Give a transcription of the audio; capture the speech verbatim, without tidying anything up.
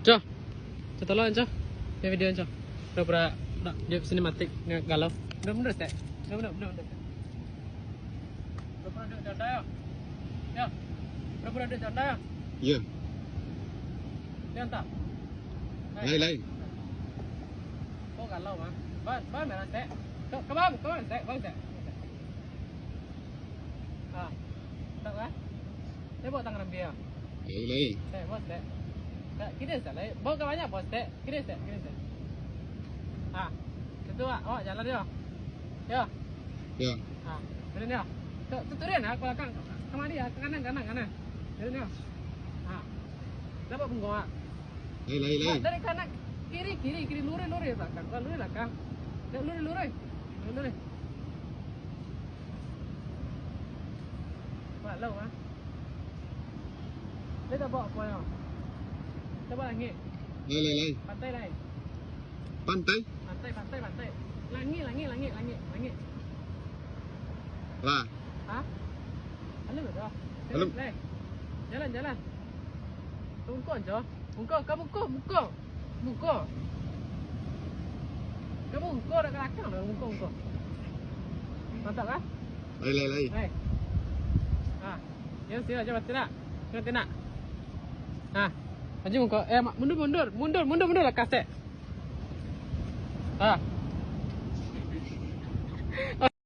Cok. Cok, tolong, Cok. Yo, video, Cok. Pura-pura nak jadi sinematik, nak galau. Mundur, mundur, Stek. Mundur, mundur, mundur, mundur. Pura-pura duduk di Honda, yo. Yo. Pura-pura duduk di Honda, yo. Yo. Yo, entah. Lai, lai. Kok galau, ah? Ban, ban merah, Stek. Kok, kebang, kebang, Stek. Bang, Stek. Ah. Entah, ah. Saya bawa tangan ambil, ah. Lai, lai. Stek, bos, Stek. Tak, kiri, Stek, lai. Bawa ka banyak, bos, Stek. Kiri, Stek, kiri, Stek. Ah. Situ, ah. Awak jalan, yo. Yo. Yo. Ah, turun, yo. Tu, tu turun, ah, ke belakang. Kamari, ah, ke kanan, kanan, kanan. Turun, yo. Ah. Nampak punggong, ah. Lai, lai, lai. Dari kanan, kiri, kiri, kiri, lurus, lurus belakang. Kau lurus belakang. Dah lurus, lurus. Lurus, lurus. Nampak laut, ah. Dia tak bawa apa, yo. Tak bawa langit. Lai, lai, lai. Pantai, lai. Pantai? Pantai, pantai, pantai. Langit, langit, langit, langit, langit. Lah. Ha? Alun dah. Alun. Lai. Jalan, jalan. Tungkon, Jo. Bungko, ka bungko, bungko. Bungko. Ka bungko, dak ka lakang dah, bungko, bungko. Mantap, kan? Lai, lai, lai. Lai. Ha. Yo, sini aja, mati nak. Mati nak. Ha. Maju bungko. Eh, ma-, mundur, mundur. Mundur, mundur, mundur lah, kasek. Ha.